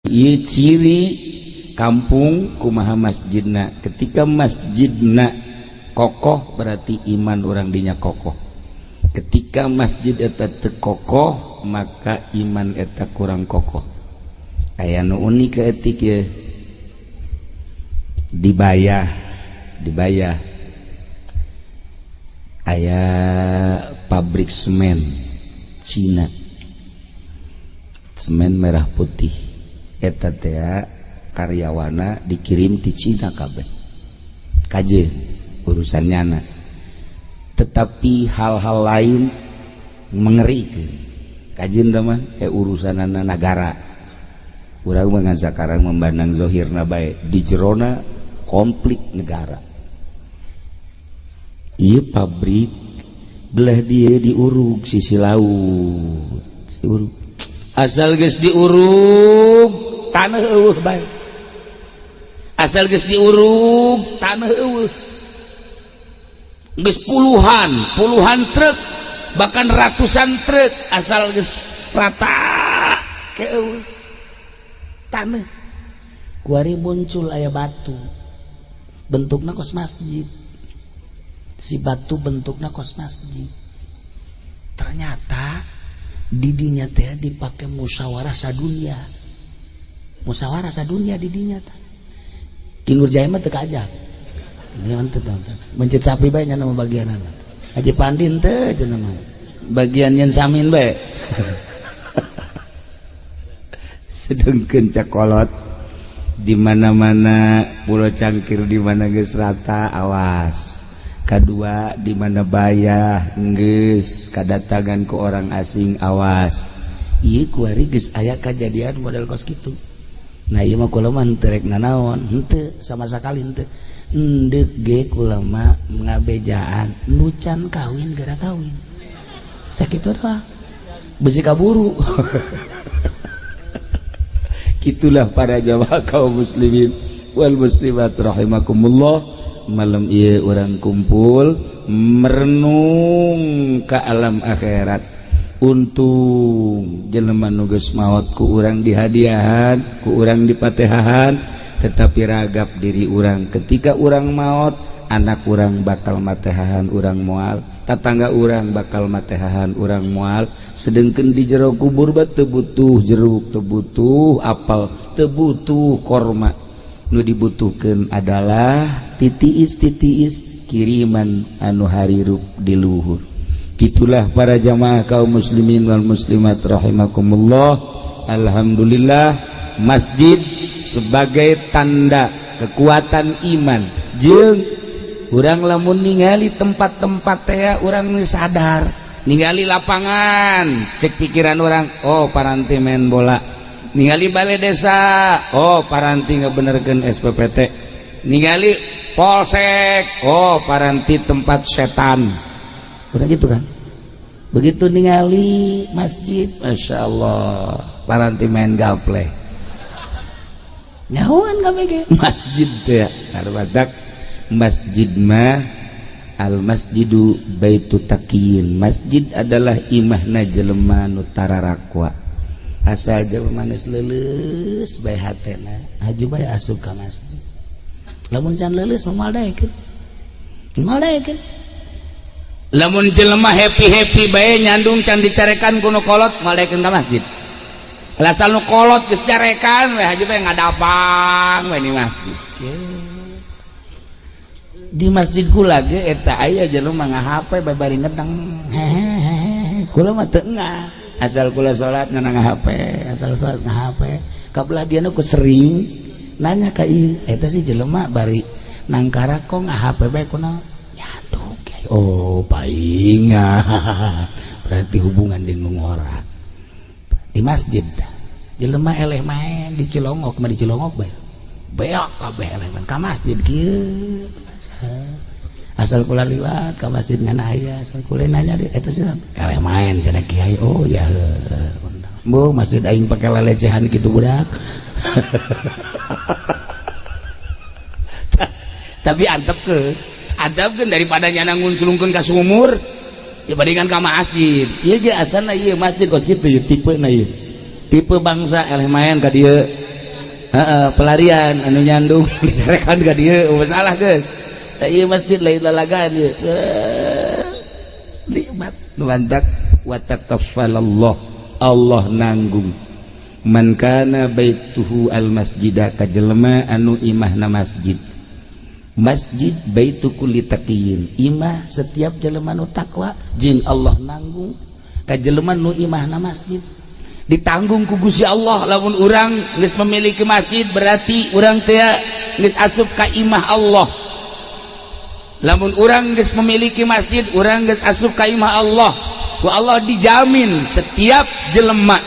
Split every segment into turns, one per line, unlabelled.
Ieu ciri kampung kumaha masjidna. Ketika masjidna kokoh, berarti iman orang dinya kokoh. Ketika masjid eta teu kokoh, maka iman eta kurang kokoh. Aya nu unik ke etik ya, dibayar dibayar aya pabrik semen Cina, semen merah putih eta teh karyawana dikirim di Cina kabeh, kaje urusan nyana. Tetapi hal-hal lain mengerikan kajian teman, urusan negara. Urang mah sekarang memandang zohirna bae, di jerona konflik negara. Iya, pabrik belah dia diurug sisi laut, diurug. Asal geus diurug, tanah eueuh bae. Asal geus diurug, tanah eueuh. Geus puluhan puluhan truk, bahkan ratusan truk, asal geus rata ke eueuh tanah.
Kuari muncul aya batu bentukna kos masjid. Si batu bentukna kos masjid, ternyata didinya teh dipakai musyawarah sadunia, musyawarah sadunia didinya teh. Ki Nurjaya mah teu kaajak. Ini mah teu mencet sapi bae nya nama bagianana. Haji Pandin teh cenah mah
bagian yang samin bae. Sedengkeun cakolot di mana-mana Pulau Cangkir, di mana geus rata, awas. Kedua, di mana bayah geus kadatangan ke orang asing, awas.
Ieu kuari geus aya kajadian model kos kitu. Nah, ieu mah kula mah henteu rek nanaon, henteu sama sekali henteu. Endek ge kula mah ngabejaan nu can kawin gara kawin. Sakitu doang. Besi kaburu.
Itulah para jamaah kaum muslimin wal muslimat rahimakumullah. Malam ieu urang kumpul merenung ke alam akhirat. Untung jelema nu geus maot ku urang dihadiahan, ku urang dipatehahan, tetapi ragap diri urang ketika urang maot, anak urang bakal matehahan urang moal, tatangga urang bakal matehahan urang moal. Sedengkeun di jero kubur ba teu butuh jeruk, teu butuh apel, teu butuh korma. Nu dibutuhkeun adalah titiis titiis kiriman anu harirup di luhur. Gitulah para jamaah kaum muslimin wal muslimat rahimakumullah. Alhamdulillah, masjid sebagai tanda kekuatan iman. Jeung urang lamun ningali tempat-tempat teh, urang sadar ningali lapangan, cek pikiran orang, oh, paranti main bola. Ningali balai desa, oh, paranti ngebenerkeun SPPT. Ningali polsek, oh, paranti tempat setan.
Udah gitu kan. Begitu ningali masjid,
Masya Allah, paranti main gaple.
Nyahoan kabeh
masjid teh. Badak masjid mah al masjidu baitu taqiyin. Masjid adalah imahna jelema nu tararakwa.
Asal jelema geus leuleus bae hatena, haju bae asup ka masjid. Lamun can leuleus moal daekeun, moal daekeun.
Lamun jelema happy-happy bae nyandung can dicarekan ku nu kolot, moal daekeun ka masjid. Asal nu kolot geus carekan we, haju bae ngadapang we di masjid.
Di masjid kula ge eta aya jelema nga-HP bae bari ngedeng, hehehe. Kula mah teu engah,
asal kula salat ngan HP.
Asal salat nga-HP. Kabelah dia nu sering nanya ka ieu eta si jelema bari nangkara kok nga-HP bae, kunaon nyandung kiai. Oh, painga berarti hubungan jeung ngora di masjid. Jelema eleh main di Cilongok mah, di Cilongok bae beak kabeh eleh ka masjid kieu. Asal kula liwat ka masjid ngan aya, asal kula nanya di eta sih eleh main cenah kiai. Oh ya, bu masjid aing pake lelecehan gitu budak.
Tapi antep ke antep daripada nyana ngunculungkeun ka sumur dibandingkan ka masjid.
Ieu ge asalna ieu masjid kos kitu ieu tipe na ieu tipe bangsa eleh main ka dieu.
Heeh, pelarian anu nyandung disarekan ka dieu masalah geus. Tah ieu masjid lain lalagaan ieu. Nikmat nu mantak wa takaffalallah, Allah nanggung man kana baituhu al masjida ka jelema anu imahna masjid. Masjid baitu kulli taqiyyin, imah setiap jelema nu takwa jeung Allah nanggung ka jelema nu imahna masjid, ditanggung ku Gusti Allah. Lamun urang geus memiliki masjid, berarti urang teh geus asup ka imah Allah. Lamun urang geus memiliki masjid, urang geus asup ka imah Allah. Ku Allah dijamin, setiap jelema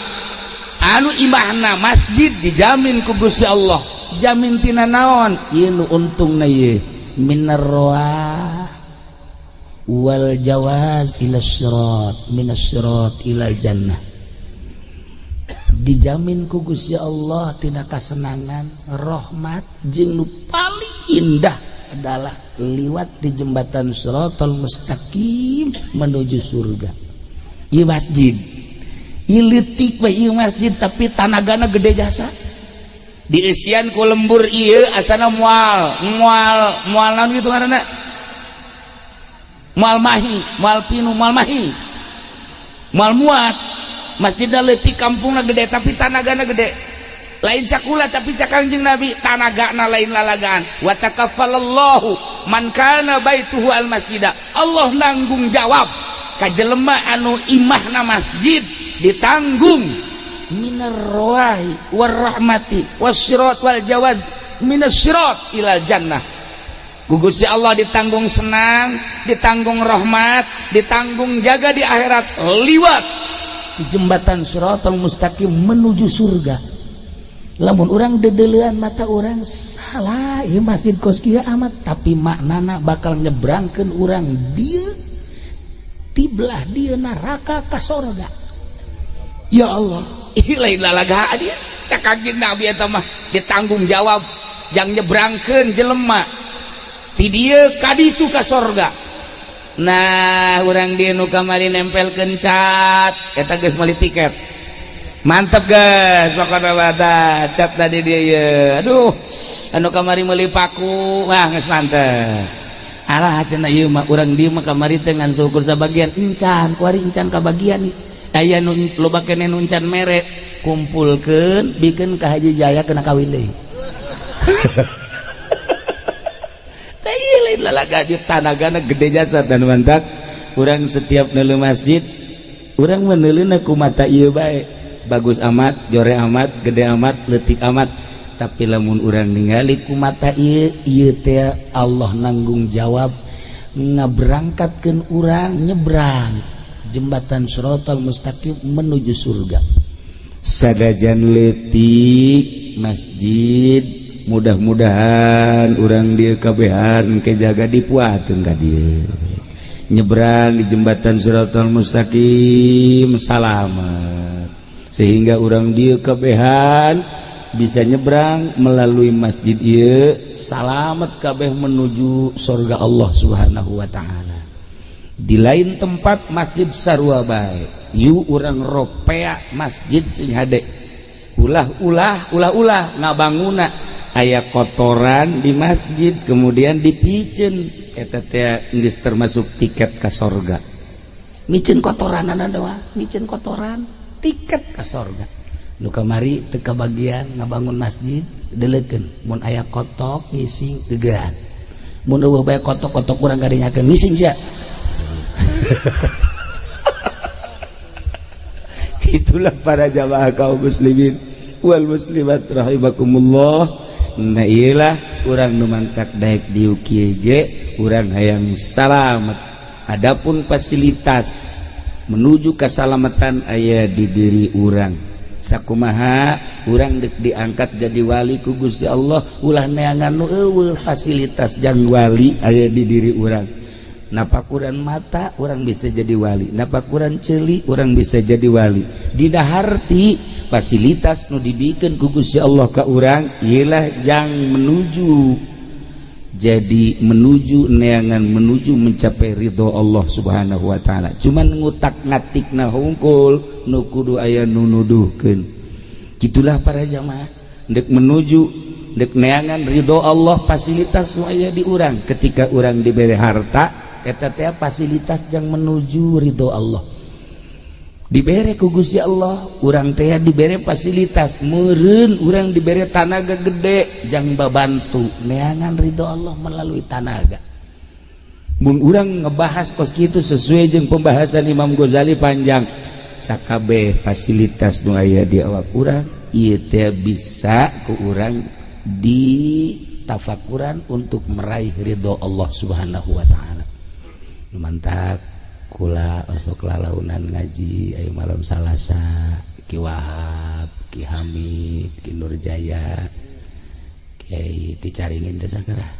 anu imahna masjid dijamin ku Gusti Allah. Jamin tina naon? Ieu nu untungna ieu, minar roah wal jawaz ila sirat, minas sirat ilal jannah. Dijamin ku Gusti Allah tina kasenangan, rahmat, jeung nu paling indah adalah liwat di jembatan Siratal Mustaqim menuju surga. Ieu masjid ieu leutik we, ieu masjid, tapi tanagana gede jasa. Diisian ku lembur ieu asana moal moal moal naon gitu ngaranna, moal mahi, moal pinu, moal mahi, moal muat. Masjidna leutik, kampungna gede, tapi tanagana gede. Lain cakula, tapi cak Kangjeng Nabi, tanagana lain lalagaan. Wa takaffalallahu man kana baituhu al masjida, Allah nanggung jawab ka jelema anu imahna masjid, ditanggung minar rawahi war rahmati was sirat wal jawaz minas sirat ilal jannah. Ku Gusti Allah ditanggung senang, ditanggung rahmat, ditanggung jaga di akhirat liwat di jembatan Siratal Mustaqim menuju surga. Lamun urang dedelean mata urang, salah, ieu masjid kos kieu amat, tapi maknana bakal nyebrangkeun urang dieu tibelah dieu neraka ka sorga. Ya Allah, ih, lain lalagaan dia. Cak Kangjeng Nabi eta mah ditanggung jawab yang nyebrangkeun jelema ti dieu ka ditu ka sorga. Nah, urang dieu nu kamari nempelkeun cat eta geus meuli tiket. Mantep guys, pokoknya mah cat tadi dia ya. Aduh, anu kamari meuli paku, wah, geus mantep. Alah, cenah ieu mah urang dieu mah kamari teh ngan syukur sabagian encan, kuari encan kabagian. Aya nu loba keneh nu encan mere, kumpulkeun bikeun ka Haji Jaya kena kawin deui. Teh ieu lain lalaga di tanagana gede jasa dan mantak urang setiap neuleu masjid, urang meneuleuna ku mata ieu bae, bagus amat, jore amat, gede amat, leutik amat, tapi lamun urang ningali ku mata ieu, ieu teh Allah nanggung jawab ngaberangkatkeun urang nyebrang jembatan Siratal Mustaqim menuju surga. Sadajan leutik masjid, mudah-mudahan urang dieu kabehan ke jaga dipuateun ka dieu, nyebrang di jembatan Siratal Mustaqim salamet, sehingga urang dieu kabehan bisa nyebrang melalui masjid ieu salamet kabeh menuju surga Allah Subhanahu wa taala. Di lain tempat masjid sarua bae, yu urang ropea masjid sing hade, ulah-ulah ulah-ulah ngabanguna aya kotoran di masjid kemudian dipiceun, eta teh geus termasuk tiket ka sorga. Miceun kotoranana doa, miceun kotoran tiket ka sorga. Nu kamari teu kabagian ngabangun masjid, deleukeun mun aya kotok ngising gegeran, mun eueuh bae kotok-kotok urang kadinyakeun ngising sia. Itulah para jamaah kaum muslimin wal muslimat rahimakumullah. Nah, iyalah urang nu mangkat daek dieu kieu ge urang hayang salamet. Adapun fasilitas menuju keselamatan aya di diri urang. Sakumaha urang dek diangkat jadi wali ku Gusti Allah, ulah neangan nu eueuh. Fasilitas jang wali aya di diri urang. Napakuran mata urang bisa jadi wali, napakuran ceuli urang bisa jadi wali. Dina harti fasilitas nu dibikeun ku Gusti Allah ka urang ialah jang menuju jadi menuju neangan, menuju mencapai ridho Allah Subhanahu wa taala. Cuman ngutak ngatikna hungkul nu kudu aya nu nuduhkeun. Gitulah para jamaah. Dek menuju, dek neangan ridho Allah, fasilitas nu aya di urang. Ketika urang diberi harta, eta teh fasilitas yang menuju ridho Allah. Dibere ku Gusti Allah, urang teh dibere fasilitas, meureun urang dibere tanaga gede jang babantu neangan ridho Allah melalui tanaga. Mun urang ngebahas kos kitu sesuai jeung pembahasan Imam Ghazali panjang, sakabeh fasilitas nu aya di awak urang ieu teh bisa ku urang ditafakuran untuk meraih ridho Allah Subhanahu wa Ta'ala. Mantap, kula osok lalaunan ngaji ayo malam Salasa, Ki Wahab, Ki Hamid, Ki Nurjaya, Kiai dicaringin teh sakara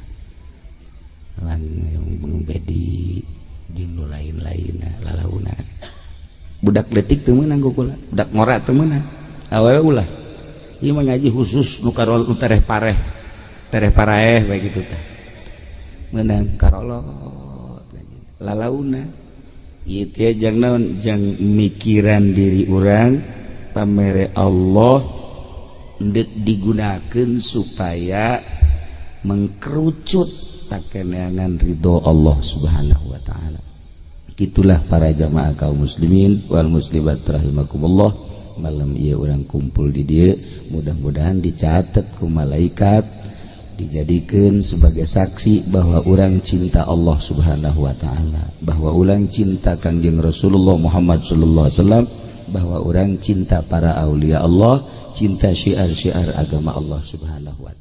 lan yang bedi jeung nu lain-lain lalaunan. Budak letik teu meunang ku kula, budak ngora teu meunang, awewe ulah. Ieu mah ngaji khusus nu karol, nu tereh pareh, tereh paraeh bae kitu teh meunang karolot lalaunan. Ieu teh jang naon? Jang mikiran diri urang pamere Allah, ndek digunakeun supaya mengkerucut pakeneangan ridho Allah Subhanahu wa Ta'ala. Itulah para jamaah kaum muslimin wal muslimat rahimakumullah. Malam ieu urang kumpul di dieu, mudah-mudahan dicatat ku malaikat, dijadikan sebagai saksi bahwa orang cinta Allah Subhanahu wa Ta'ala, bahwa orang cinta Kangjeng Rasulullah Muhammad sallallahu alaihi wasallam, bahwa orang cinta para aulia Allah, cinta syiar-syiar agama Allah Subhanahu wa Ta'ala.